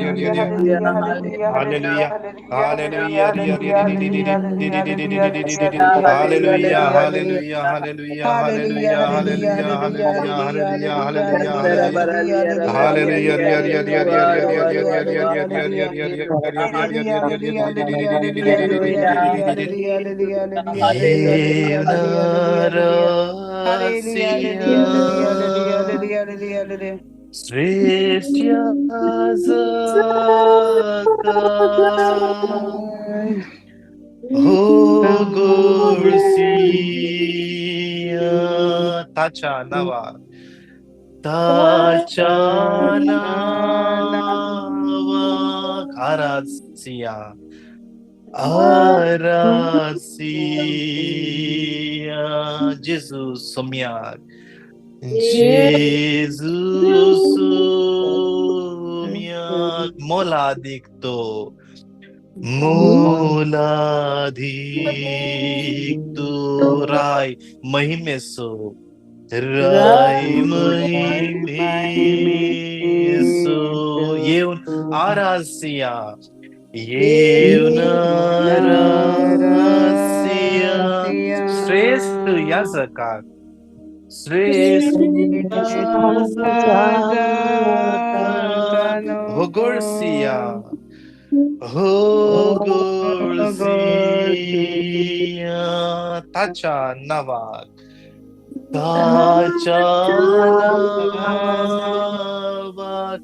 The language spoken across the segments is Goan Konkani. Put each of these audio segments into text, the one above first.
Hallelujah. Hallelujah. Hallelujah. Hallelujah. Hallelujah. Hallelujah. Hallelujah. Hallelujah. Hallelujah. Hallelujah. श्रेष्ठ हो गोडसिया ताच्या नावा ताच्या नावा आरासिया आरासिया जेजू सोम्याक जेजू सोम्याक मोलादीक तो मोलादीक तो राय महिमेसो राय महिमेसो येवन आरासिया येवन आरासिया श्रेष्ठ याजकाक श्रेष्ठ होगोळसिया होगोळसिया ताच्या नावाक ताच्या नावाक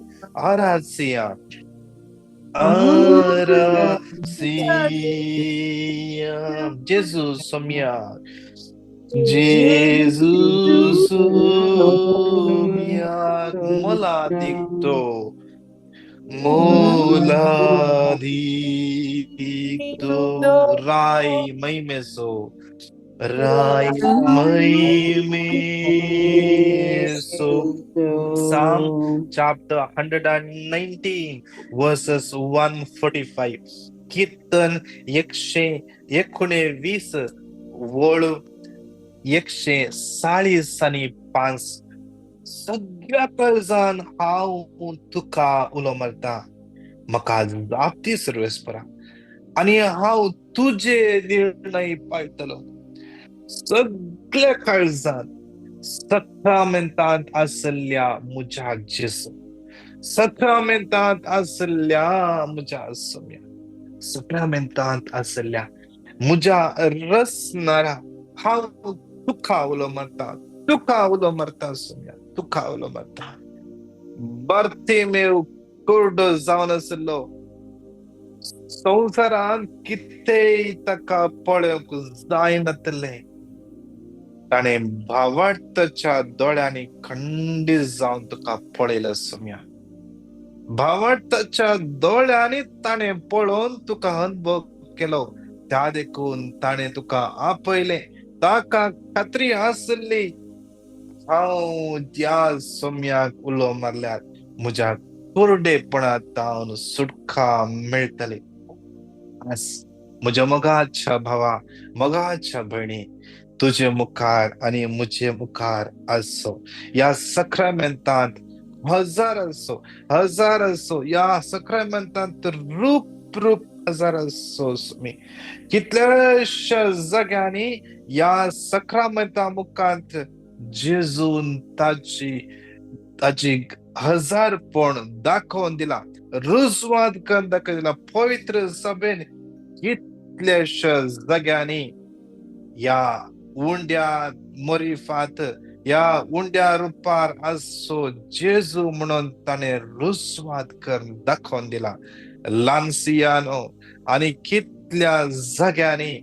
आरासिया आरासिया जेजू सोम्याक जेजू सोम्याक मोलादीक तो मोलादीक तो राय महिमेसो राय महिमेसो. Psalm chapter 119 verses 145. कीर्तन 119 वळ 145. सगळ्या काळजान हांव तुका उलो मारता, म्हाका जाप दी सर्वेस्परा आनी हांव तुजे निर्णय पाळटलो. सगळ्या काळजान सक्रामेंतांत आसल्या म्हज्या जेजू, सक्रामेंतांत आसल्या म्हज्या सोम्या, सक्रामेंतांत आसल्या म्हज्या रसनारा हांव तुका उलो मारता, तुका उलो मारता सोम्या, तुका उलो मारता. बार्थिमेव कुर्डो जावन आसलो, संवसारांत कितेंय ताका पळोवंक जायनातलें, ताणें भावार्थाच्या दोळ्यांनी खंडीत जावन तुका पळयलो सोम्या. भावार्थाच्या दोळ्यांनी ताणें पळोवन तुका अनुभव केलो, त्या देखून ताणें तुका आपयलें. ताका खात्री आसली हांव ह्या सोम्याक उलो मारल्यार म्हज्या कोरडेपणांत तावन सुटका मेळटली. म्हज्या मोगाच्या भावा, मोगाच्या भयणी, तुजे मुखार आनी म्हजे मुखार आसो ह्या सक्रामेंतांत हजार आसो, हजार आसो ह्या सक्रामेंतांत रूप रूप हजार आसो स्वामी. कितल्याश्या जाग्यांनी ह्या सक्रामेंता मुखांत जेजून ताची ताची हजारपण दाखोवन दिला, रुजवात करून दाखोवन दिला. पवित्र सभेन कितल्याश्या जाग्यांनी ह्या उंड्या मोरिफात ह्या उंड्या रुपार आसो जेजू म्हणून ताणें रुजवात करून दाखोवन दिला. लान्सियानो आनी कितल्या जाग्यांनी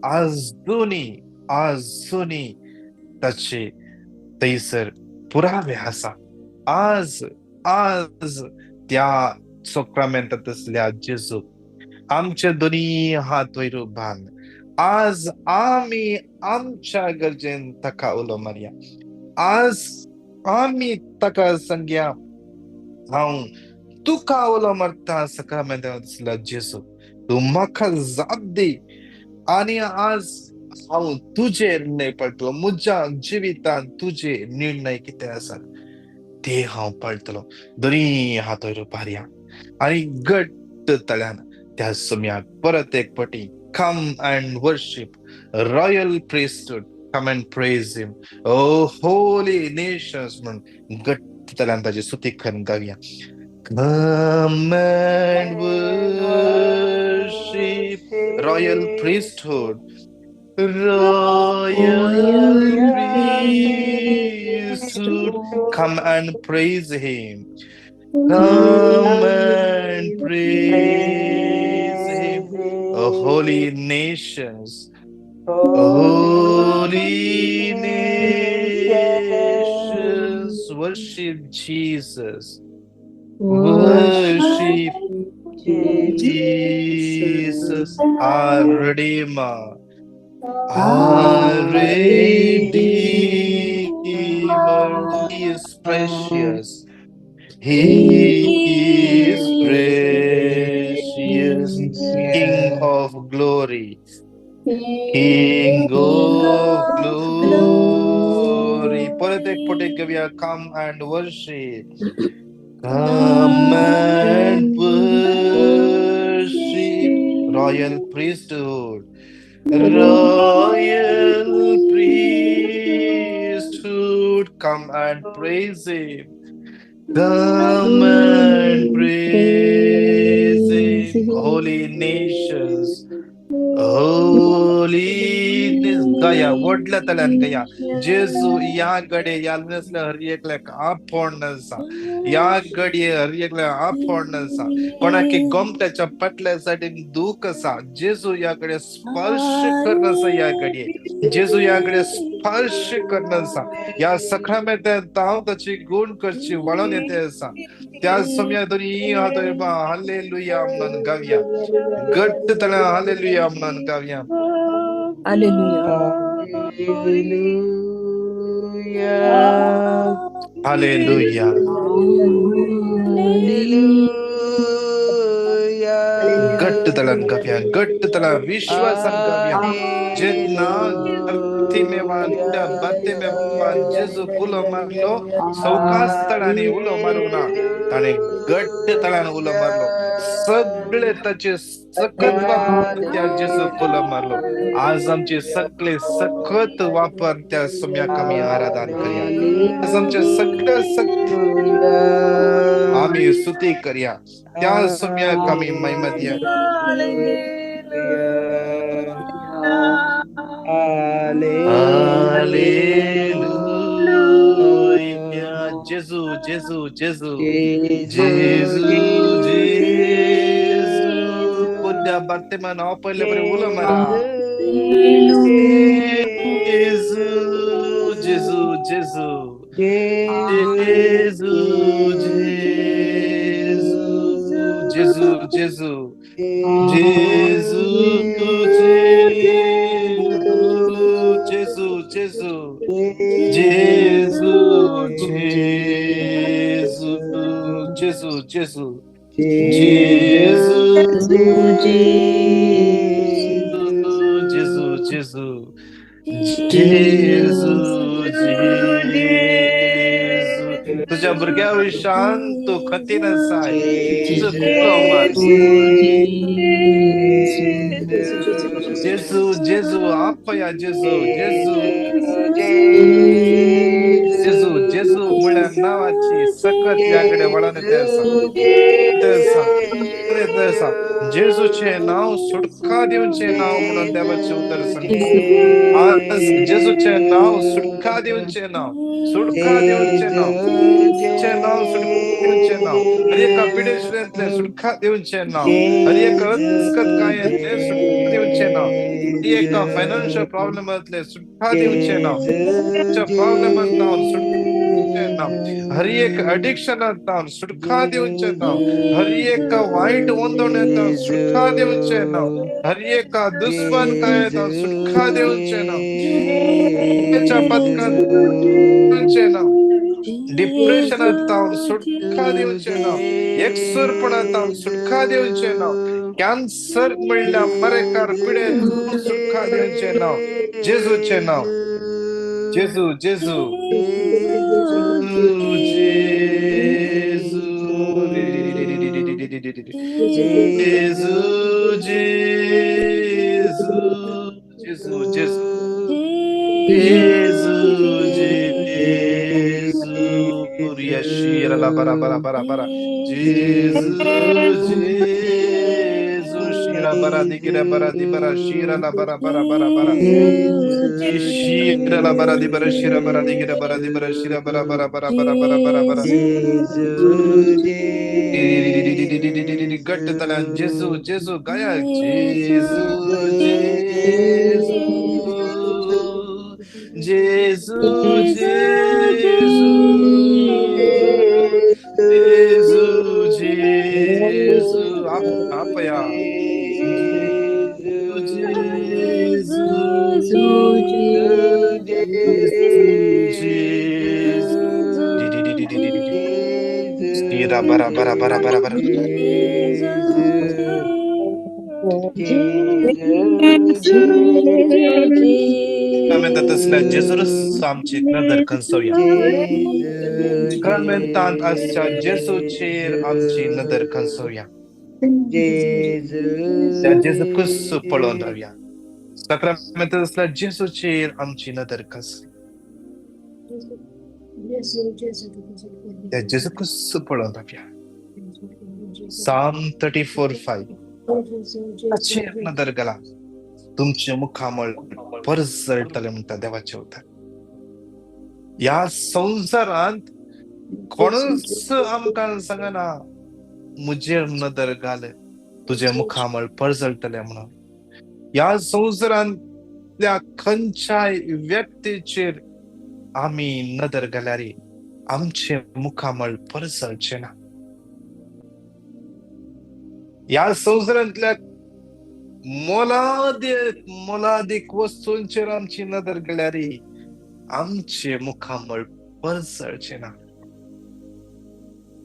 आजुनी आजुनी ताचे थंयसर पुरावे आसा. आज आज त्या सक्रामेंतांत आसल्या जेजू आमचे दोनी हात वयर बांद. आज आमी आमच्या गरजेन ताका उलो मारया. आज आमी ताका सांगया, हांव तुका उलो मारता सक्रामेंतांत आसल्या जेजू, तूं म्हाका जाप दी आनी आज हांव तुजे निर्णय पाळटलो. म्हज्या जिवितांत तुजे निर्णय कितें आसात ते हांव पाळटलो. दोनी हात वयर पारया. आणि घट्ट तळ्यान त्या सुम्याक परत एक पटी come and worship, royal priesthood, come and praise him, O holy nations म्हणून घट्ट तळ्यान ताची स्तुती करून गावया. Come and worship, royal priesthood, royal priesthood, come and praise him, come and praise him, O holy nations, holy nations, worship Jesus, worship Jesus, our Redeemer, our Redeemer. He is precious. He is precious, King of glory, King of glory. परत एक पटी घेवया. Come and worship, come and worship, royal priesthood, royal priesthood, come and praise him, come and praise him, holy nations, holy. गाया, व्हडल्या तल्यान गाया. जेजू ह्या घडये ह्या नसल्या हर एकल्याक आपोवन आसा. ह्या घडये हर एकल्याक आपोवन आसा. कोणाक गोमट्याच्या पाटल्या सायडीन दूख आसा, जेजू ह्या कडेन स्पर्श करून आसा. ह्या घडये जेजू ह्या कडेन स्पर्श करून आसा. ह्या सक्रामेंतांत हांव ताची गुण करची वळोन येते आसा. त्या समया दोनी हात हालेलुया म्हणून गावया. घट्ट तळ्या हालेलुया म्हणून गावया. Hallelujah. Hallelujah. घट्ट तळान गावया, घट्ट तळा विश्वासान गावया. जेन्ना बार्तिमेवान जेजू उलो मारलो, सवकास तळांनी उलो मारूंक ना, ताणें घट्ट तळान उलो मारलो. सगळे ताचे सकत वापर त्या जेजूक उलो मारलो. आज आमचे सगळे सकत वापर त्या सम्याक आमी आराधन करया. आज आमचे सगळे सकत आमी स्तुती करया. त्या सम्याक आमी महिमा दिया. हालेलुया. जेजू जेजू जेजू जेजू जेजू. पुण्या बार्तिमान नांव पयले बरें उलो मारा. जेजू जेजू जेजू जेजू जेजू जेजू जेजू जेजू जेजू जेजू जेजू जेजू जेजू जेजू जेजू जेजू जेजू जेजू. तुझ्या भुरग्या विशान तूं खतीन आसाय. तुजो उलो मार. जेजू जेजू आपया. जेजू जेजू जेजू जेजू म्हळ्यार नांवाची सकत ह्या कडेन वळोन येते आसा, येते आसा, येते आसा. जेजूचें नांव सुटका दिवचें नांव म्हणून देवाचें उतर सांगता. आज जेजूचें नांव सुटका दिवचें नांव, सुटका दिवचें नांव, चे नांव सुटका दिवचें नांव, हर एका पिडेश्वरांतलें सुटका दिवचें नांव, हर एका अस्कत कायेंतलें सुटका दिवचें नांव, हर एका फायनान्शियल प्रॉब्लमांतलें सुटका दिवचें नांव, प्रॉब्लमांत सुटका नांव, हर एक अडिक्शनांत सुटका दिवचें नांव, हर एका वायट वंदोण्यात सुटका दिवचें नांव, हर एका दुस्मान कायेंत सुटका दिवचें नांव, पथकांत दिवचें नांव, डिप्रेशनांत सुटका दिवचें नांव, एकसुरपणांत सुटका दिवचें नांव, कॅन्सर म्हणल्यार मरेकार पिडेन सुटका दिवचें नांव, जेजूचें नांव. जेजू जेजू जेजू. bara bara bara bara Gesù Gesù shira bara di gira bara di bara shira la bara bara bara bara shira la bara di bara shira bara di gira bara di bara shira bara bara bara bara bara bara bara घट्ट तल्यान जेजू जेजू गाया जेजू जेजू जेजू जेजू जेजू जेजू आपया जेजू जेजू bara bara bara bara bara तसल्या जेजूच आमची नदर खंसोवया. साक्रामेंतांत आसच्या जेजूचेर आमची नदर खंसोवया. त्या जेजू कुस पळोवन रावया. साक्रामेंतांत आसल्या जेजूचेर आमची नदर खंसोवया. त्या जेजू कुस पळोवन रावया. Psalm 34:5 ताचेर नदर घाला, तुमचें मुखामळ परजळटलें म्हणटा देवाचें उतर. ह्या संवसारांत कोणूच आमकां सांगना म्हजेर नदर घाल, तुजें मुखामळ परजळटलें म्हणून. ह्या संवसारांतल्या खंयच्याय व्यक्तीचेर आमी नदर घाल्यार आमचें मुखामळ परजळचें ना. ह्या संवसारांतल्या मोलादीक मोलादीक वस्तूंचेर आमची नदर गेल्यार आमचें मुखामळ परजळचें ना.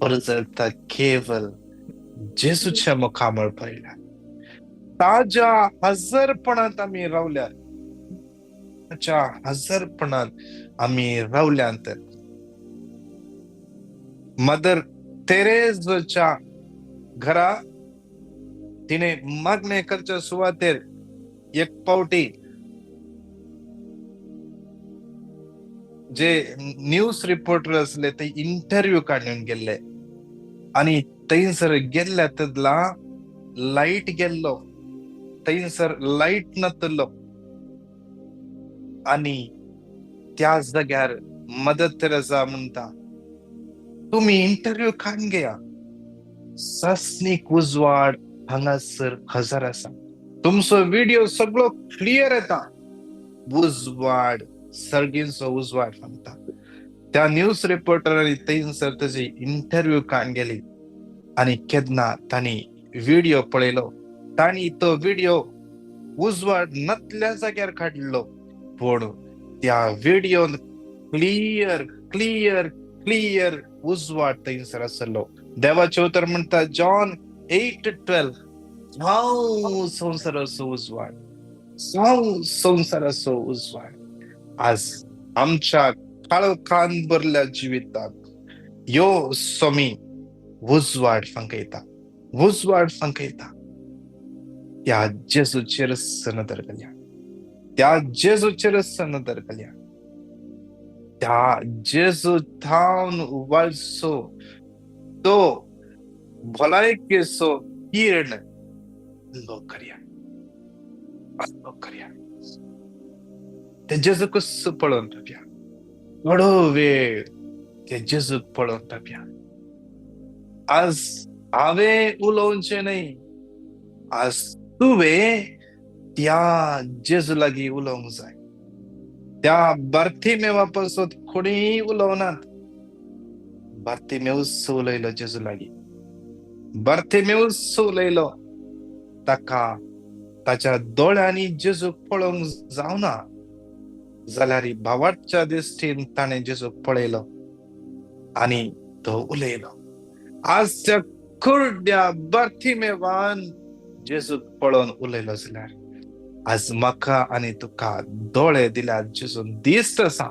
परजळटा केवल जेजूच्या मुखामळ पळयल्यार, ताज्या हजरपणांत आमी रावल्यार, ताच्या हजरपणांत आमी रावल्यात. मदर तेरेजाच्या घरा तिने मागणे करच्या सुवातेर एक पावटी जे न्यूज रिपोर्टर असले ते इंटरव्यू काडून गेल्ले आनी थंयसर गेल्ल्या तेदला लायट गेल्लो, थंयसर लायट नातलो आनी त्या जाग्यार मदर तेरेजा म्हणटा, तुमी इंटरव्यू काडून घेया, सासणीक उजवाड हांगासर हजार आसा, तुमचो व्हिडिओ सगळो क्लियर येता, उजवाड सर्गींचो उजवाड सांगता. त्या न्यूज रिपोर्टरांनी थंयसर ताजी इंटरव्यू काडून गेली आनी केन्ना तांणी व्हिडिओ पळयलो, तांणी तो व्हिडिओ उजवाड नतल्या जाग्यार काडलो, पूण त्या व्हिडिओन क्लियर क्लियर क्लियर उजवाड थंयसर आसलो. देवाचें उतर म्हणटा जॉन 8:12, हांव संवसाराचो उजवाड, हांव संवसाराचो उजवाड. आज आमच्या काळोखान भरल्या जिविताक यो स्वामी उजवाड फांकयता, उजवाड फांकयता. त्या जेजूचेरच नदर घालया, त्या जेजूचेरच नदर घालया. त्या जेजू थावन वाळचो तो भलायकेचो किरण अनुभव करया, अनुभव करया. ते जेजूकच पळोवन रावया, थोडो वेळ ते जेजूक पळोवन रावया. आज हांवें उलोवचें न्हय, आज तुवें त्या जेजू लागीं उलोवंक जाय. त्या बार्थिमेवा पासत कोणीय उलोवनात, बार्थिमेवूच उलयलो जेजू लागीं, बार्थिमेवूच उलयलो. ताका ताच्या दोळ्यांनी जेजूक पळोवंक जावना जाल्यार भावाच्या दृश्टीन ताणें जेजूक पळयलो आनी तो उलयलो. आज त्या कुर्ड्या बार्थिमेवान जेजूक पळोवन उलयलो जाल्यार आज म्हाका आनी तुका दोळे दिल्यार जेजून दिश्ट आसा,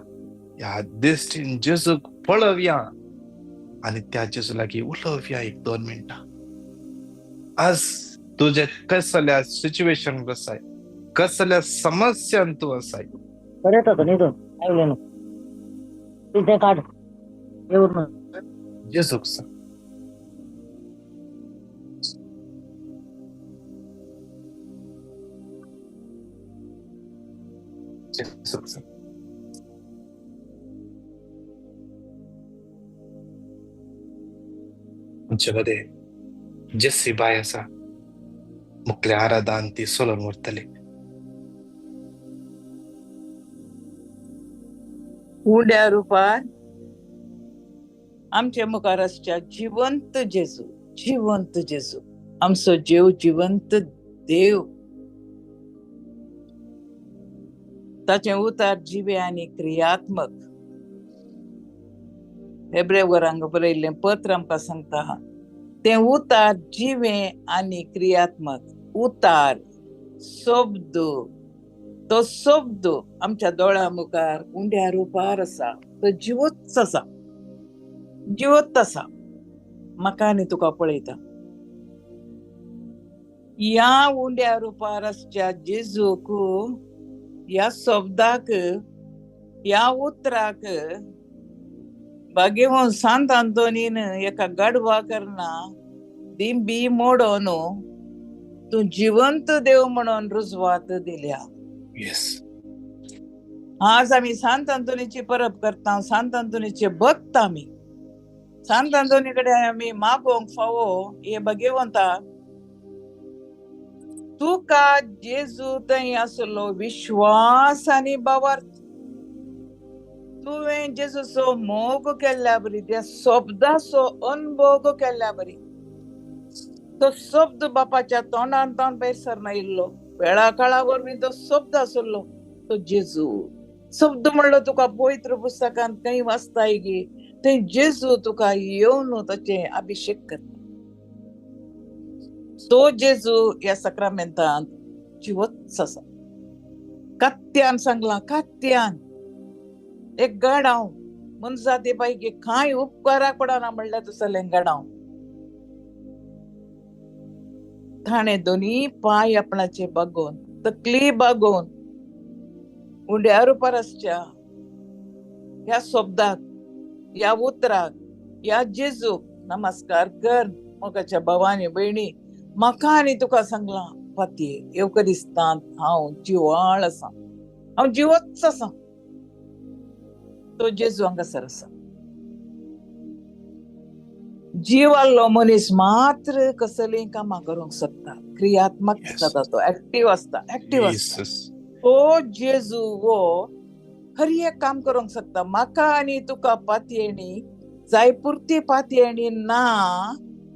ह्या दिश्टीन जेजूक पळोवया आनी त्या जेजू लागीं उलोवया एक 2 मिनटां. आज तुजे कसल्या सिच्युएशन आसाय, कसल्या समस्यान तूं आसाय, जेजूक सांग. जेजूक सांग. आमचे मदें जेसी बाय आसा, मुखल्या आराधान ती सोलोन व्हरतली. उंड्या रुपार आमच्या मुखार आसच्या जिवंत जेजू, जिवंत जेजू, आमचो जेव जिवंत देव, ताचें उतार जिवे आनी क्रियात्मक. हेब्रेवरांक बरयल्लें पत्र आमकां सांगता तें उतार जिवे आनी क्रियात्मक. उतार शब्द, तो शब्द आमच्या दोळ्या मुखार उंड्या रुपार आसा, तो जिवोच आसा, जिवोत आसा, म्हाका आनी तुका पळयता. ह्या उंड्या रुपार आसच्या जेजूक, ह्या शब्दाक, ह्या उतराक भाग्यवंत सांत आंतोनीन एका गाडवा करना दिंबी मोडोन तूं जिवंत देव म्हणून रुजवात दिल्या. आज आमी सांत आंतोनीची परब करता, सांत आंतोनीचे भक्त आमी. सांत आंतोनी कडेन आमी मागोवंक फावो, हे भाग्यवंता तुका जेजू थंय आसलो विश्वास आनी भावार्थ, तुवें जेजूचो मोग केल्ल्या बरी, त्या शब्दाचो अनभोग केल्ल्या बरी. तो शब्द बापाच्या तोंडान तोंड भायर सरना इल्लो, वेळा काळा वरवीं तो शब्द आसलो तो जेजू. शब्द म्हणलो तुका पवित्र पुस्तकांत खंय वाचताय गी, थंय जेजू तुका येवन ताचें अभिषेक करता. तो जेजू ह्या साक्रामेंतांत जिवोच आसा. कात्यान सांगलां, कात्यान एक गाडांव मनजाती पैकी कांय उपकाराक पडना म्हणल्यार तसलें गाडांव. ताणें दोनी पांय आपणाचे बागोवन, तकली बागोवन उंड्या रुपार आसच्या ह्या शब्दाक, ह्या उतराक, ह्या जेजूक नमस्कार कर. मोगाच्या भावानी भयणी, म्हाका आनी तुका सांगलां पातये येवकरिस्तांत हांव जिवाळ आसा, हांव जिवोच आसा. तो जेजू हांगासर आसा. जीव आसलो मनीस मात्र कसलीं कामां करूंक शकता, क्रियात्मक जाता, तो एक्टीव आसता, एक्टीव आसता. तो जेजू हो हर एक काम करूंक शकता. म्हाका आनी तुका पातयेणी जाय पुरती पातयेणी ना,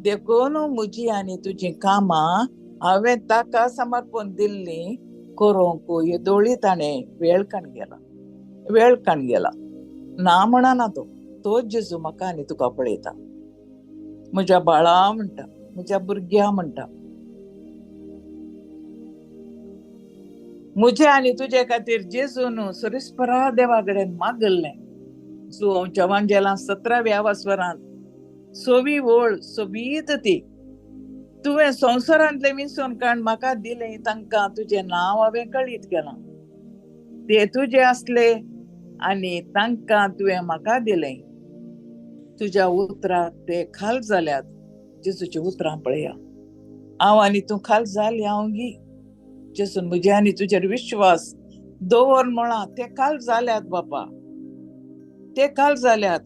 देखून म्हजी आनी तुजी कामां हांवें ताका समर्पण दिल्ली करूंक येदोळी ताणें वेळ काण गेला, वेळ काण गेला. ना म्हणना तो, तो जेजू म्हाका आनी तुका पळयता. म्हज्या बाळा म्हणटा, म्हज्या भुरग्या म्हणटा, म्हजे आनी तुजे खातीर जेजून सरिस्परा देवा कडेन मागल्लें. जुवांच्या वांजेलां 17व्या वासवरांत सोवी वळ सोबीत ती, तुवें संवसारांतलें विसोन काण म्हाका दिलें, तांकां तुजें नांव हांवें कळीत केलां. ते तुजे आसले आनी तांकां तुवें म्हाका दिलें. तुज्या उतराक ते खाल जाल्यात. जेजूची उतरां पळया, हांव आनी तूं खाल जाली हांव गी. जेजून म्हजे आनी तुजेर विश्वास दवर म्हळां, ते खाल जाल्यात बापा, ते खाल जाल्यात.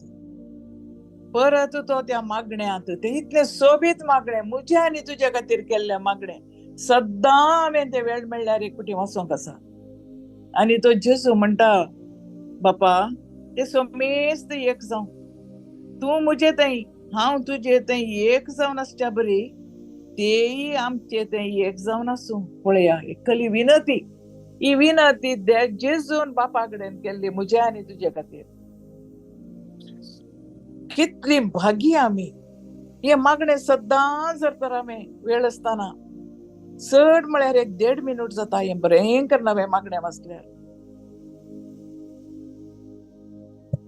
परत तो त्या मागण्यांत, ते इतलें सोबीत मागणें म्हजे आनी तुजे खातीर केल्लें मागणें सद्दां हांवें ते वेळ मेळ्ळ्यार एक कुटी वाचोंक आसा. आनी तो जेजू म्हणटा, बापा ते सोमेस्त एक जावं, तूं म्हजे थंय हांव तुजे थंय एक जावन आसच्या बरी, तेय आमचे थंय एक जावन आसूं. पळया एकली विनती, ही विनती जेजून बापा कडेन केल्ली म्हजे आनी तुजे खातीर. कितली भागी आमी. हे मागणें सद्दां जर तर आमी वेळ आसतना चड म्हळ्यार एक 1.5 मिनट जाता हें बरें कर नवें मागणें वाचल्यार.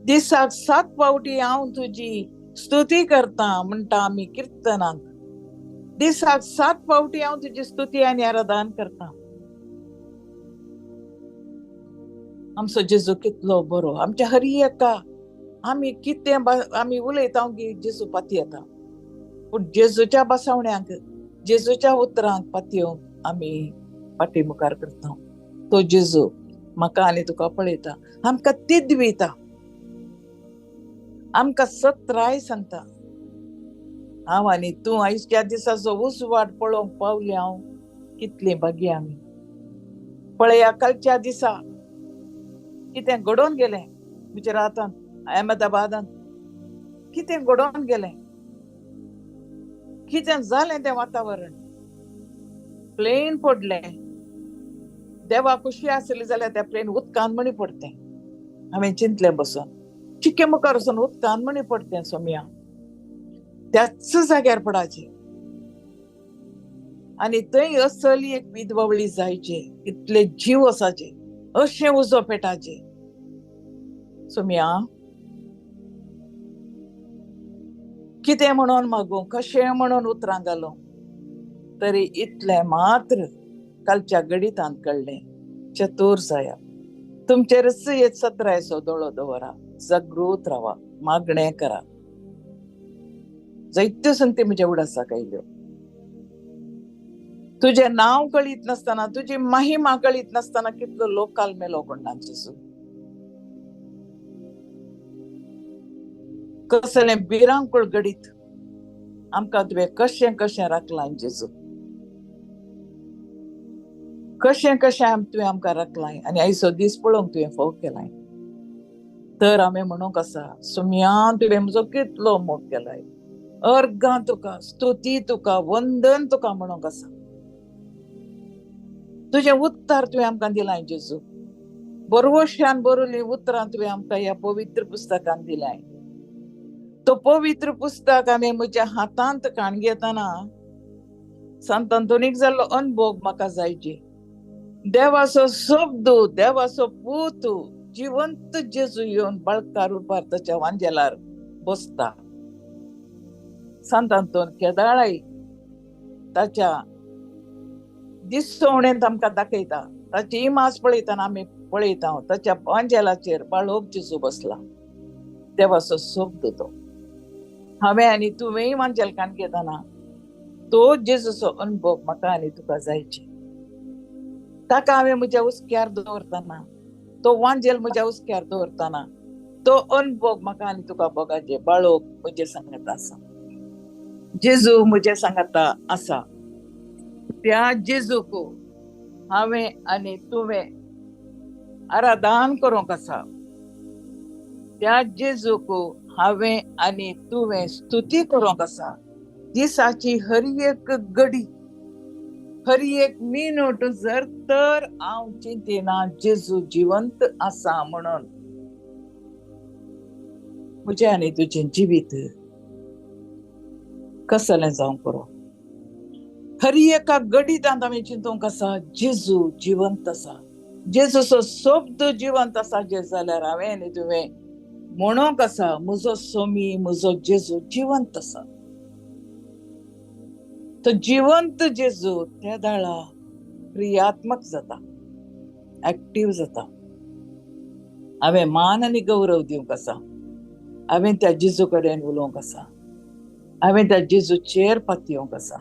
दिसाक 7 फावटी हांव तुजी स्तुती करता म्हणटा आमी किर्तनांत. दिसाक 7 फावटी हांव तुजी स्तुती आनी आराधन करता. आमचो जेजू कितलो बरो, आमच्या हर एका आमी कितें आमी उलयता की जेजू पातयेता, पूण जेजूच्या बसावण्यांक, जेजूच्या उतरांक पातयेवंक आमी फाटी मुखार करता. तो जेजू म्हाका आनी तुका पळयता, आमकां तिदविता, आमकां सत्राय सांगता. हांव आनी तूं आयच्या दिसाचो उजवाड पळोवंक पावली हांव, कितली भाग्य आमी. पळया कालच्या दिसा कितें घडोवन गेलें गुजरातांत, अहमदाबादांत कितें घडोवन गेलें, कितें जालें तें वातावरण. प्लेन पडलें, देवा खुशी आसली जाल्यार त्या प्लेन उदकान म्हणी पडतें. हांवें चिंतलें बसून, चिके मुखार वचून उदकान म्हणी पडतें सोम्या, त्याच जाग्यार पडाचें. आनी थंय असली एक विधवळी जायचे, इतले जीव आसाचे, अशें उजो पेटाचे. सोम्या कितें म्हणून मागूं, कशें म्हणून उतरां घालूं, तरी इतलें मात्र कालच्या गणितांत कळ्ळें. चतूर जाया, तुमचेरच एक सत्रायचो दोळो दवरा, जागृत रावा, मागणें करा. जायत्यो संगती म्हज्या उडासाक आयल्यो. तुजें नांव कळीत नासतना, तुजी महिमा कळीत नासतना कितलो लोक काल मेलो कोण जेजू. कसलें भिरांकूळ घडीत आमकां तुवें कशें कशें राखलां जेजू, कशें कशें तुवें आमकां राखलां आनी आयचो दीस पळोवंक तुवें फोव केलाय. तर हांवें म्हणूंक आसा, सुम्या तुवें म्हजो कितलो मोग केलाय, अर्गां तुका, स्तुती तुका, वंदन तुका म्हणूंक आसा. तुजें उत्तर तुवें आमकां दिलां जेजू, बरवशान बरोवली उतरां तुवें आमकां ह्या पवित्र पुस्तकान दिलाय. तो पवित्र पुस्तक हांवें म्हज्या हातांत काण घेतना सांत अंतोनीक जाल्लो अनभोग म्हाका जायचे. देवाचो शब्द, देवाचो पूत जिवंत जेजू येवन बाळका रुपार ताच्या वांजेलार बसता. सांत अंतोन केदाळाय ताच्या दिसवणेंत आमकां दाखयता, ताची इमाज पळयतना आमी पळयता ताच्या वांजेलाचेर बाळोक जेजू बसला. देवाचो शब्द तो. हांवें आनी तुवेंय वांजेल काण घेतना तो जेजूचो अनुभव म्हाका आनी तुका जायचे. ताका हांवें म्हज्या हुस्क्यार दवरतना, तो वांजेल म्हज्या हुस्क्यार दवरतना तो अनुभव म्हाका आनी तुका भोगाचे. बाळोक म्हजे सांगता आसा, जेजू म्हजे सांगता आसा. त्या जेजूक हांवें आनी तुवें आराधन करूंक आसा. त्या जेजूक हांवें आनी तुवें स्तुती करूंक आसा. दिसाची हर एक घडी, हर एक मिनट जर तर हांव चिंतिना जेजू जिवंत आसा म्हणून, म्हजें आनी तुजें जिवीत कसलें जावंक पुरो. हर एका घडितांत आमी चिंतूंक आसा जेजू जिवंत आसा, जेजूचो शब्द जिवंत आसा. जे जाल्यार हांवें आनी तुवें म्हणूंक आसा म्हजो सोमी, म्हजो जेजू जिवंत आसा. तो जिवंत जेजू त्या दाळा क्रियात्मक जाता, एक्टीव जाता. हांवें मान आनी गौरव दिवंक आसा, हांवें त्या जेजू कडेन उलोवंक आसा, हांवें त्या जेजूचेर पातयेवंक आसा.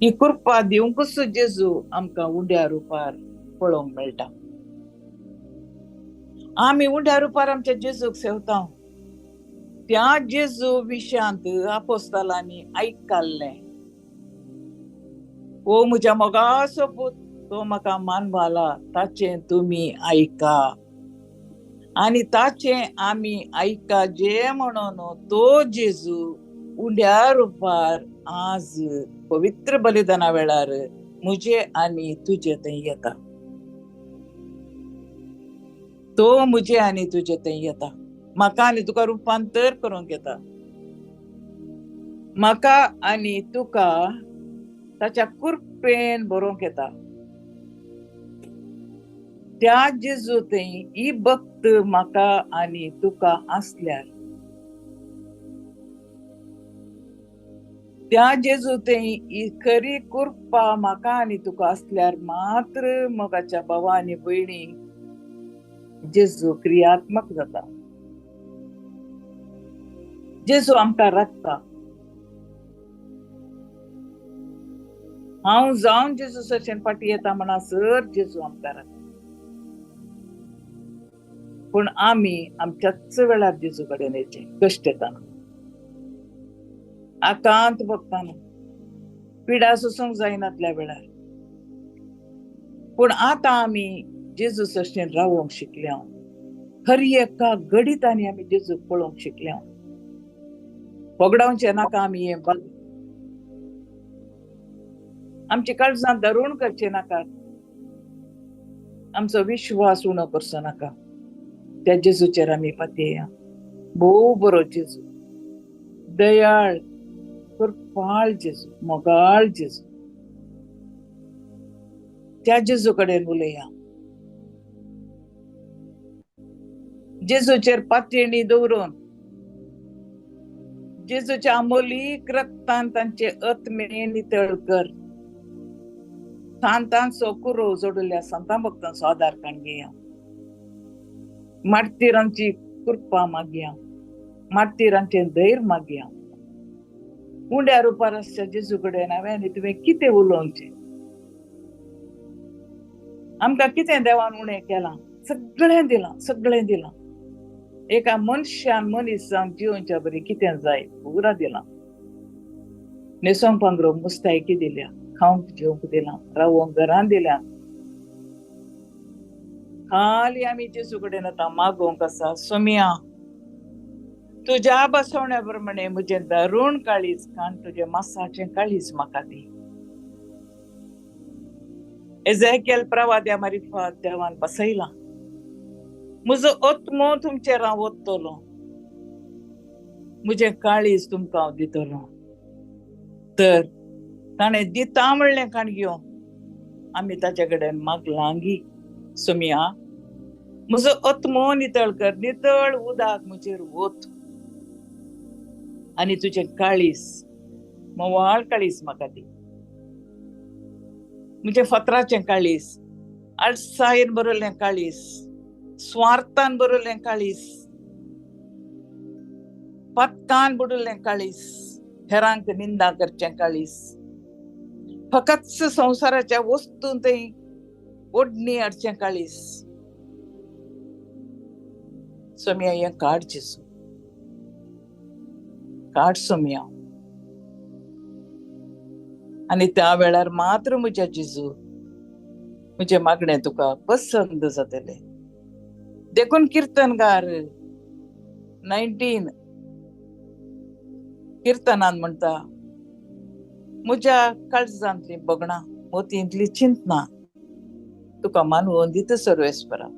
ही कृपा दिवंकूच जेजू आमकां उंड्या रुपार पळोवंक मेळटा. आमी उंड्या रुपार आमच्या जेजूक सेवता. त्या जेजू विशयांत आपोस्तालांनी आयकल्लें, ओ म्हज्या मोगाचो पूत, तो म्हाका मानवाला, ताचें तुमी आयका आनी ताचें आमी आयका जे म्हणून तो जेजू उंड्या रुपार आज पवित्र बलिदाना वेळार म्हजे आनी तुजे थंय येता. तो म्हजे आनी तुजे थंय येता, म्हाका आनी तुका रुपांतर करूंक येता. म्हाका आनी तुका ताच्या कृपेन बरोवंक येता. त्या जेजू थंय ही भक्त म्हाका आनी तुका आसल्यार, त्या जेजू थंय ही खरी कृपा म्हाका आनी तुका आसल्यार मात्र मोगाच्या भावा आनी भयणी जेजू क्रियात्मक जाता. जेजू आमकां राखता. हांव जावन जेजू सचेन फाटी येता म्हणसर जेजू आमकां राखता. पूण आमी आमच्याच वेळार जेजू कडेन येचें, कश्ट येताना, आकांत भोगताना, पिडा सोसूंक जायनातल्या वेळार. पूण आतां आमी जेजू सशेन रावोंक शिकल्या. हर एका घडितांनी आमी जेजूक पळोवंक शिकल्या. होगडावचें नाका आमी हें बल, आमची काळजां धरून करचें नाका, आमचो विश्वास उणो करचो नाका. त्या जेजूचेर आमी पातयेया. भोव बरो जेजू, दयाळ कृपाळ जेजू, मोगाळ जेजू. त्या जेजू कडेन उलया. जेजूचेर पातयेणी दवरून जेजूच्या अमोलीक रक्तान तांचे आत्मे नितळ कर. सांतांचो कुरो जोडल्या संतां भक्तांचो आदार काण घेया. मार्तीरांची कृपा मागया, मार्तीरांचें धैर्य मागया. उंड्या रुपार आसच्या जेजू कडेन हांवें आनी तुवें कितें उलोवचें? आमकां कितें देवान उणें केलां? सगळें दिलां, सगळें दिलां. एका मनशान मनीस जावन जिवनच्या बरी कितें जाय पुरा दिलां. न्हेसोंक पांगरो मुस्तायकी दिल्या, खावंक जेवंक दिलां, रावोंक घरान दिल्या. खाली आमी जेजू कडेन आतां मागोवंक आसा, सोमिया तुज्या बसवण्या प्रमाणे म्हजें दारूण काळीज कान तुजें मासाचें काळीज म्हाका दी. एझेकियल प्रवाद्या मारिफात देवान बसयला, म्हजो आत्मो तुमचेर हांव वतलो, म्हजें काळीज तुमकां हांव दितलो. तर ताणें दिता म्हणलें काण घेवन आमी ताचे कडेन मागलांगी, सोमिया म्हजो आत्मो नितळ कर, नितळ उदक म्हजेर वत आनी तुजें काळीज मोवाळ काळीज म्हाका दी. म्हजें फातराचें काळीज, आळसायेन बरयल्लें काळीज, स्वार्थान बरयल्लें काळीज, पत्कान बुडुल्लें काळीज, हेरांक निंदा करचें काळीज, फकत संवसाराच्या वस्तूं थंय ओडणी हाडचें काळीज. सोमिया हें काड जेजू, काड सोमिया. आनी त्या वेळार मात्र म्हज्या जेजू म्हजें मागणें तुका पसंद जातलें. देखून किर्तनगार 19 किर्तनान म्हणटा, म्हज्या काळजांतली बगणां, मोतींतली चिंतना तुका मानवून दिता सर्वेस्परा.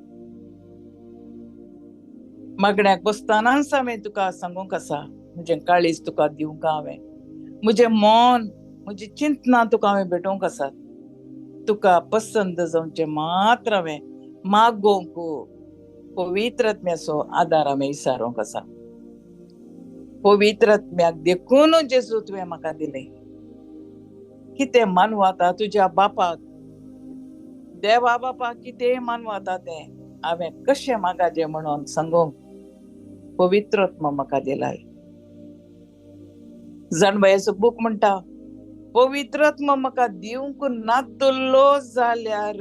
मागण्याक बसतानाच हांवें तुका सांगूंक आसा, म्हजें काळीज तुका दिवंक हांवें, म्हजें मन, म्हजी चिंतना तुका हांवें भेटोवंक आसा. तुका पसंद जावचें मात्र हांवें मागोवंक पवित्र आत्म्याचो आदार हांवें विचारूंक आसा. पवित्र आत्म्याक देखून जेजू तुवें म्हाका दिलें. कितें मानवाता तुज्या बापाक, देवा बापा कितें मानवाता तें हांवें कशें मागाजें म्हणून सांगूंक पवित्र आत्मा म्हाका दिलाय. जाणवायेचो बूक म्हणटा, पवित्र आत्मा म्हाका दिवंक नातुल्लो जाल्यार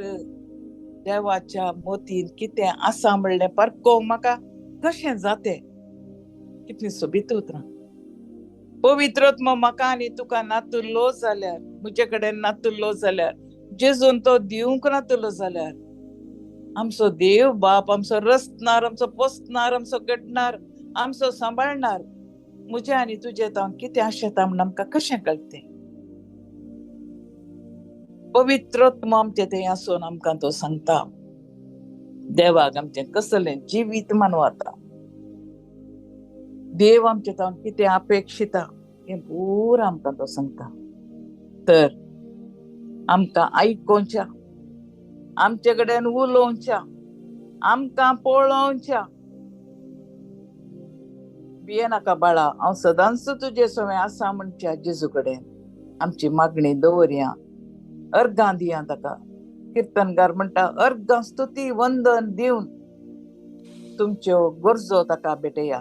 देवाच्या मोतीन कितें आसा म्हणलें पारकोवंक म्हाका कशें जातें? कितली सोबीत उतरां. पवित्र आत्मा म्हाका आनी तुका नातुल्लो जाल्यार, म्हजे कडेन नातुल्लो जाल्यार, जेजून तो दिवंक नातुल्लो जाल्यार, आमचो देव बाप आमचो रचणार, आमचो पोसणार, आमचो घडणार, आमचो सांबाळणार म्हजें आनी तुजें तावन कितें आशेता म्हण आमकां कशें कळटें? पवित्र आत्मो आमचें थंय आसून आमकां तो सांगता देवाक आमचें कसलें जिवीत मानवता, देव आमचें तावन कितें अपेक्षिता हें पुरा आमकां तो सांगता. तर आमकां आयकोवच्या, आमचे कडेन उलोवच्या, आमकां पळोवच्या, भियेनाका बाळा, हांव सदांच तुजे सवें आसा म्हणच्या जेजू कडेन आमची मागणी दवरया, अर्गां दिया ताका. किर्तनगार म्हणटा, अर्गां स्तुती वंदन दिवन तुमच्यो गरजो ताका भेटया.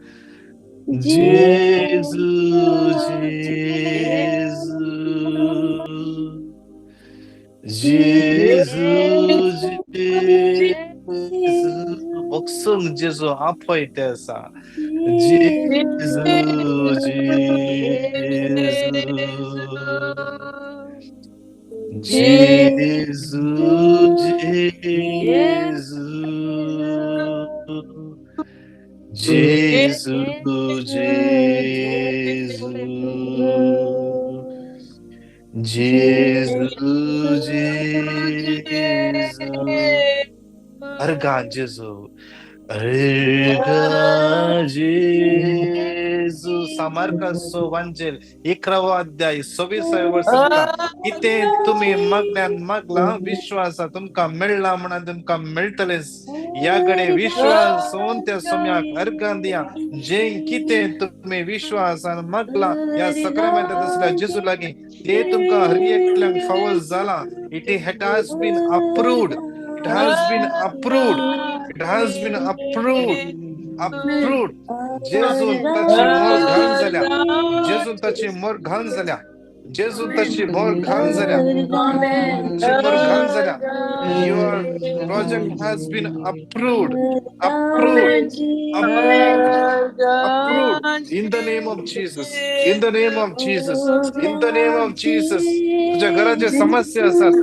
जेजू जेजू जेजू जेजू बक्षूंक जेजू आपयते आसा. जेजू जेजू जेजू जेजू जेजू जेजू जेजू जेजू. अर्गा जेजू, अर्गा जेजू. सामार्काचो वांजेल 11वो अध्याय 26व्या वर्सांत कितें तुमी मागल्यान मागला विश्वासा तुमकां मेळ्ळा म्हणून तुमकां मेळटलेच. ह्या कडेन विश्वास त्या सोम्याक अर्गां दिया. जे कितें तुमी विश्वासान मागला ह्या सक्रामेंतांत आसल्या जेजू लागीं ते तुमकां हर एकल्यांक फावो जाला. It has been approved. It has been approved. It has been approved. Approved. जेजून ताची मोर घाण जाल्या. जेजून ताची मोर घाण जाल्या. जेजून ताची मोर घाण जाल्या. ताची मोर घाण जाल्या. Your project has been approved. Approved. Approved. Approved. In the name of Jesus. In the name of Jesus. In the name of Jesus. तुझ्या घराचे समस्या आसात,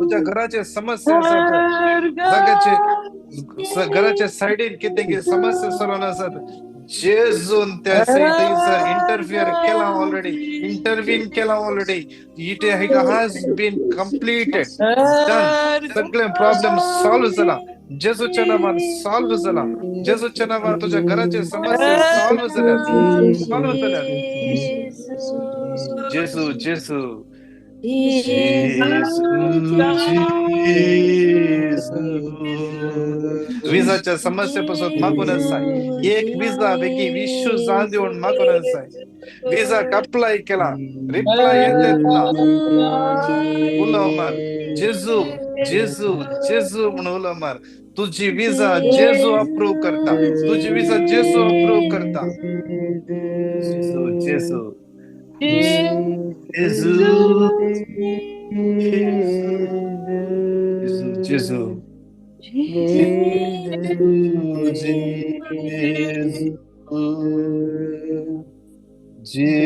तुझ्या घराचे समस्या आसात, जाग्याचे घराच्या सायडीन कितें कितें समस्या चलोवन आसात, जेजून त्या थंयसर इंटरफियर केला ऑलरेडी, इंटरवीन केला already. It has been completed, done. सगळे प्रॉब्लेम सॉल्व जाला जेजूच्या नावान, सॉल्व जाला जेजूच्या नावान. तुझ्या घराचे समस्या सॉल्व जाल्या, सॉल्व जाल्या. जेजू जेजू जेजू जेजू. विजाच्या समस्येपासून मागून आसाय, एक विजा बेगीन इश्यू जावन दिवन मागून आसाय. विजाक अप्लाय केला, रिप्लाय येत ना. उलो मार जेजू जेजू जेजू म्हणून उलो मार. तुझी विजा जेजू अप्रूव करता, तुझी विजा जेजू अप्रूव करता. जेजू जेजू जेजू जेजू जेजू जेजू जेजू जेजू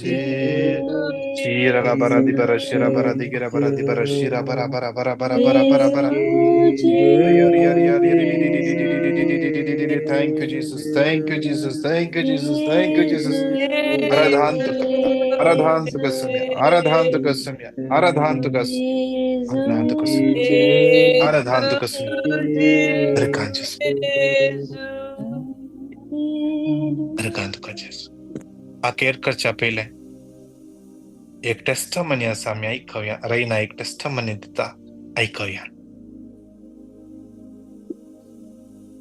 जेजू. Shira bara di bara shira bara di gira bara di bara shira bara bara bara bara bara bara bara. Thank you Jesus, thank you Jesus, thank you Jesus, thank you Jesus. आराधन तुका, आराधन तुका सम्या, आराधन तुका सम्या, आराधन तुका, आराधन तुका सम्या, आराधन तुका सम्या. आराधन जेजू, आराधन तुका जेजू. अखेर करच्या पयलें एक टेस्टमनी आसा, आमी आयकुया. रैना एक टेस्टमनी दिता, आयकुया.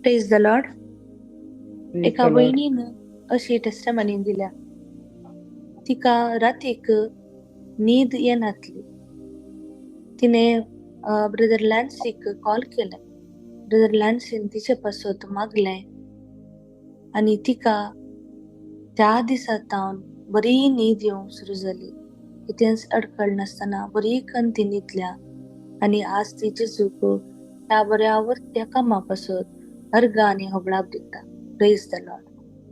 Praise the Lord. एका भयणीन अशी टेस्टमनी दिल्या. तिका रातीक न्हीद येनातली. तिणे ब्रदर लॅन्सीक कॉल केलें. ब्रदर लॅन्सीन तिचे पासत मागलें आनी तिका त्या दिसा तावन बरी न्हीद येवंक सुरू जाली. कितेंच अडखळ नासतना बरी कन ती न्हिदल्या आनी आज ती जेजूक ह्या बऱ्या वर्त्या कामा पासत अर्गां आनी होबळाप दिता. Praise the Lord.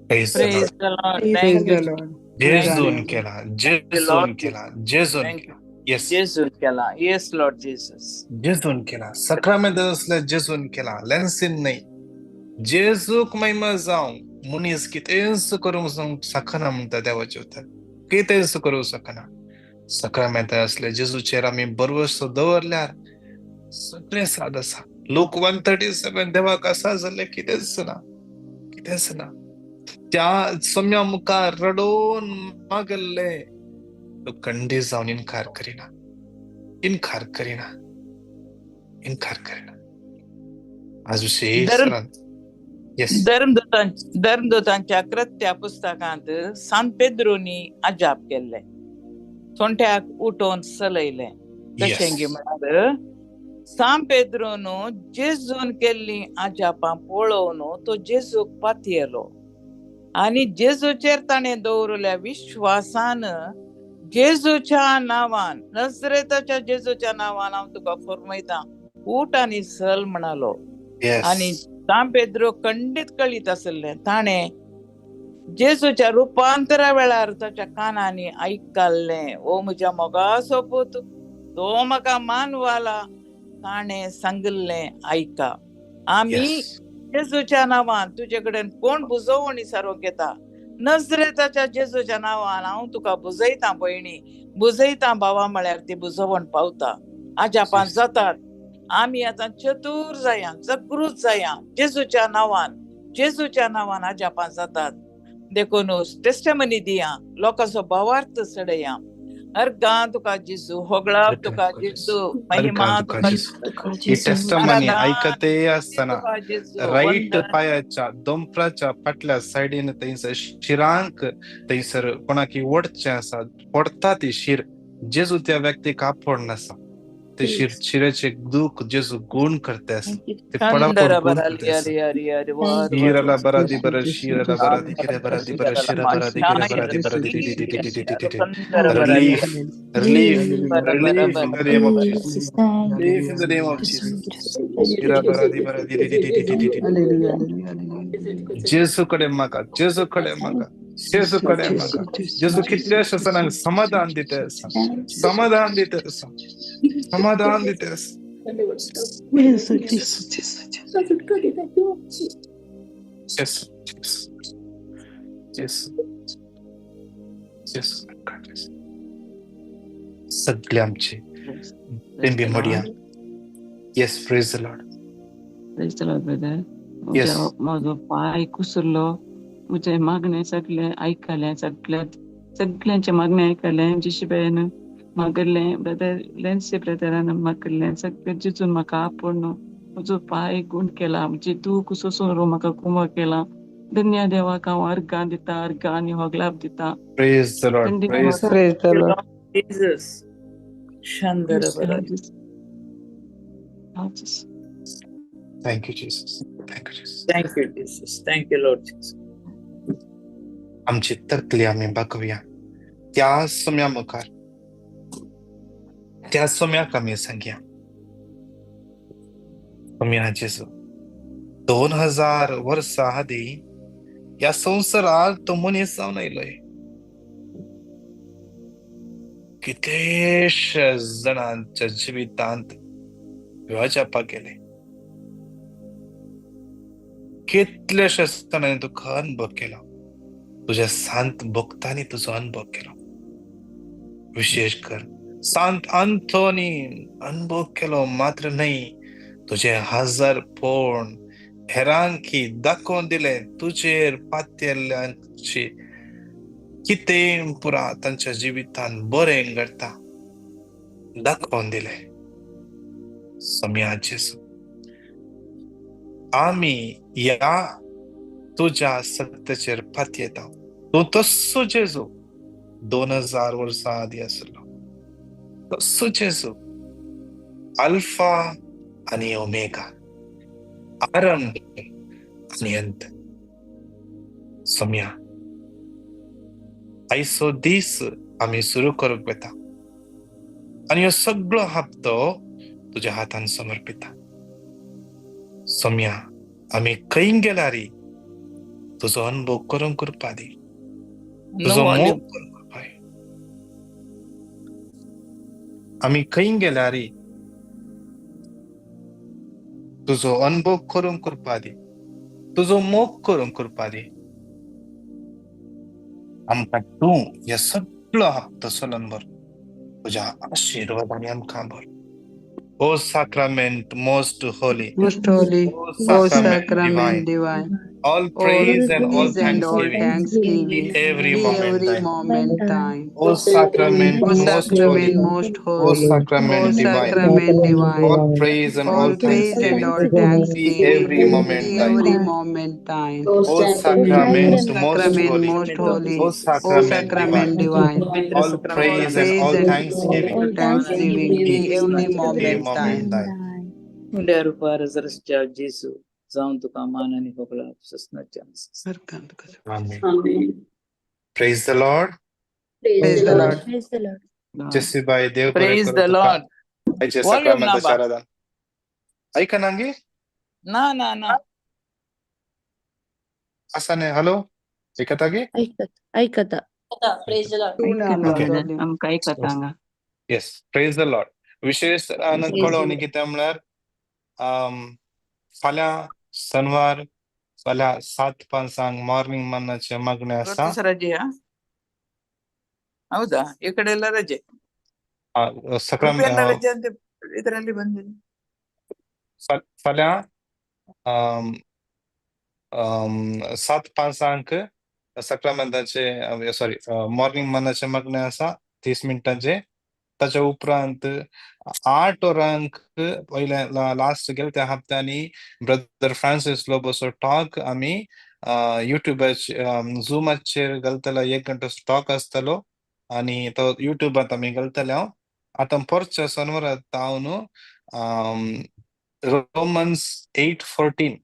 Praise the Praise Lord. the Lord. Praise Thank the you. Lord. जेजून केला, जेजून केला, जेजून Thank केला. येस, जेजून केला. Yes Lord Jesus. जेजून केला. सक्रामेंत असल्या जेजून केला, लेन्सीन न्हय. जेजूक महिमा जावं. मनीस कितेंच करूंक शकना म्हणटा देवाचें उतर, कितेंच करूंक शकना. सक्रामेंत असले जेजूचेर आमी भरवसो दवरल्यार सगळें साद आसा. लूक 137 देवाक आसा जाल्यार कितेंच ना, कितेंच ना. त्या सोम्या मुखार रडोवन मागल्ले तो खंडीत जावन इनकार करिना, इनकार करिना, इनकार करिना. आज विशेष येस. धर्मदूतांच्या कृत्या पुस्तकांत सान पेद्रोनी अजाप केल्ले, थोंट्याक उठोवन चलयलें. कशें गी म्हळ्यार सांत पेद्रून जेजून केल्लीं अजापां पळोवन तो जेजूक पातयेलो आनी जेजूचेर ताणें दवरिल्ल्या विश्वासान जेजूच्या नांवान, नजरेताच्या जेजूच्या नांवान हांव तुका फर्मयतां, उठ आनी चल म्हणालो. आनी सांत पेद्रो खंडीत कळीत आसलें ताणें जेजूच्या रुपांतरा वेळार ताच्या कानांनी आयकल्लें, ओ म्हज्या मोगाचो पूत, तो म्हाका मानवाला, ताणें सांगिल्लें आयका. आमी जेजूच्या नांवान तुजे कडेन कोण बुजोवणी सारोवंक येता, नजरेताच्या जेजूच्या नांवान हांव तुका बुजयतां भयणी, बुजयतां भावा, म्हळ्यार ती बुजोवण पावता. अजापां जातात. आमी आतां चतूर जाया, जागृत जाया, जेजूच्या नांवान, जेजूच्या नांवान अजापां जातात. देखून टेस्टमनी दिया, लोकांचो भावार्थ चडया. अर्गां तुका जेजू, होगळाप तुका जेजू, महिमा तुका. ही टेस्टमनी आयकते आसतना राईट पायाच्या दोंपराच्या फाटल्या सायडीन थंयसर शिरांक थंयसर कोणाकी ओडचें आसा, पडटा ती शीर, जेजू त्या व्यक्तीक आपोवन आसा. ते शिरेचे दुख जेजू गुण करते आसा, ते पडापड गुण करते आसा. शिरला बरादी बर शिरला बरादी किरे बरादी बर शिरा बरादी किरे बरादी बरादी D D D D D D D. Relief, relief, relief in the name of Jesus. Relief in the name of Jesus. शिरा बरादी बरादी D D D D D D. जेजू कडे मागा, जेजू कडे मागा, जेजू कडे मागा. जेजू कितल्याश्या जाणांक समाधान दिता आसा, समाधान दिता आसा, समाधान दिता आसा. जेजू, जेजू, जेजू, जेजू. सगळे आमचे बेंबी मोडया. Yes, praise the Lord. Praise the Lord, brother. Yes. म्हजो पांय कुसरलो, म्हजें मागणें सगळें आयकलें, सगळ्या सगळ्यांचें मागणें आयकलें. जिशीबेन मागलें, ब्रदर लेन्सी ब्रदरान मागलें, सगळें जिजून म्हाका आपोवन म्हजो पांय गुण केला, म्हजी दूख सोसून म्हाका कुमो केला. धन्य देवाक हांव अर्गां दिता, अर्गां आनी होगलाप दिता. Praise the Lord. Praise Praise the Lord. Jesus. शंदर बरादी. Thank you, Jesus. Thank you, Jesus. Thank you, Jesus. Thank you, Lord Jesus. आमची तकली आमी बागोवया त्या सोम्या मुखार, त्या सोम्याक आमी सांगया, सोम्या जेजू, 2000 वर्सां आदीं ह्या संवसारार तो मनीस जावन आयलोय. कितलेशे जाणांच्या जिवितांत अजापां केले, कितलेशे जाणांनी तुका अनुभव केलो, तुज्या सांत भक्तांनी तुजो अनुभव केलो. विशेष कर सांत अंथोनी अनुभव केलो मात्र न्हय, तुझे हजारपण हेरांकी दाखोवन दिले. तुजेर पातयेल्ल्यांची कितें पुरा तांच्या जिवितान बरें घडटा दाखोवन दिले. सम्या जेजू, आमी ह्या तुज्या सत्याचेर पातयेता. तूं तस्सो जेजू 2000 वर्सां आदीं आसलो, तस्सो जेजू, अल्फा आनी ओमेगा, आरंभ आनी अंत. सम्या, आयचो दीस आमी सुरू करूंक वता आनी ह्यो सगळो हप्तो तुज्या हातान समर्पिता. सम्या, आमी खंय गेल्यार तुजो अनुभव करूंक कृपा दी, तुजो मोग करूंक कृपा दी. आमी खंय गेल्यार तुजो अनुभव करूंक कृपा दी, तुजो मोग करूंक कृपा दी. आमकां तूं हे सगळो हप्तो चलोवन भर, तुज्या आशिर्वादांनी आमकां भर. O sacrament most holy, Most holy, O O sacrament sacrament divine, divine, All All praise and all praise and all thanksgiving be thanksgiving every be moment every thine. moment thine. O sacrament O most holy, sacrament most O holy, O sacrament divine, sacrament divine, all praise and all all praise and thanksgiving all be thanksgiving every moment be thine. every moment thine. O O sacrament most sacrament holy, most holy, O O sacrament divine, sacrament divine, all all praise and praise all and thanksgiving all thanksgiving be be every every moment moment thine. thine. उंड्या रुपार रस्त्या जेजू जावन तुका मान आनी होगळा ससनाच्या. Amen. Praise the Lord. Praise the Lord. Praise the Lord. Lord. Jessy बाय देव बरें प्रेज करूं the तुका. लॉर्ड. आयचे वॉल्यूम ना साक्रामेंताचे बा. आराधन ऐकना गे. ना ना ना. आसा न्ही? हॅलो, ऐकता गे? ऐकत ऐकता. तूं ना ओके. volume. आमकां ऐकता हांगा. येस, प्रेज the Lord. विशेष Praise the कळोवणी कितें म्हळ्यार फाल्यां शनवार, फाल्यां 7:05 मॉर्निंग मन्नाचें मागणें आसा. ಇವತ್ತು ರಜೆಯಾ? ಹೌದಾ, ಈ ಕಡೆ ಎಲ್ಲ ರಜೆ. ಸಕ್ರಮ್ ಉಡುಪಿಯೆಲ್ಲ ರಜೆ ಅಂತ ಇದರಲ್ಲಿ ಬಂದಿದೆ. फाल्यां 7:05 साक्रामेंताचे, सॉरी, मॉर्निंग मनाचें मागणें आसा 30 मिनटांचें. ताच्या उपरांत 8 वरांक पयले लास्ट गेले त्या हप्त्यांनी ब्रदर फ्रांसीस लोबोचो टॉक आमी युट्यूबाचेर, झुमाचेर घालतलो. एक घंटो टॉक आसतलो आनी तो युट्यूबांत आमी घालतले. हांव आतां परच्या शनवारा हांव न्हू रोमन्स 8:14,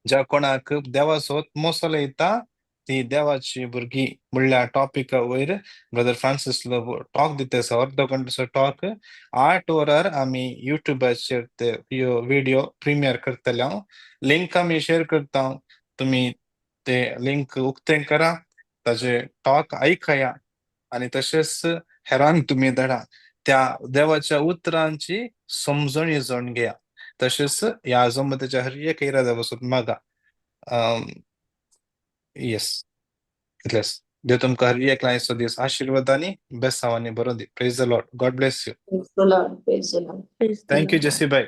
ज्या कोणाक देवाचो आत्मो चलयता ती देवाची भुरगीं म्हणल्या टॉपिका वयर ब्रदर फ्रांसीस लोबो टॉक दिता आसा. अर्दो घंटोचो टॉक 8 वरार आमी युट्यूबाचेर ते व्हिडिओ प्रिमियर करतले. हांव लिंक आमी शेअर करता, तुमी ते लिंक उक्तें करा, ताजे टॉक आयकया आनी तशेंच हेरांक तुमी धाडा. त्या देवाच्या उतरांची समजणी जावन घेया. तशेंच ह्या जमतेच्या हर एक इरादा बसून मागा. येस, इतलेंच. देव तुमकां हर एक लायचो दीस आशिर्वादांनी बेसांवांनी बरो दी. Praise the Lord. God bless you. Praise the Lord. Thank you, Jessy bye.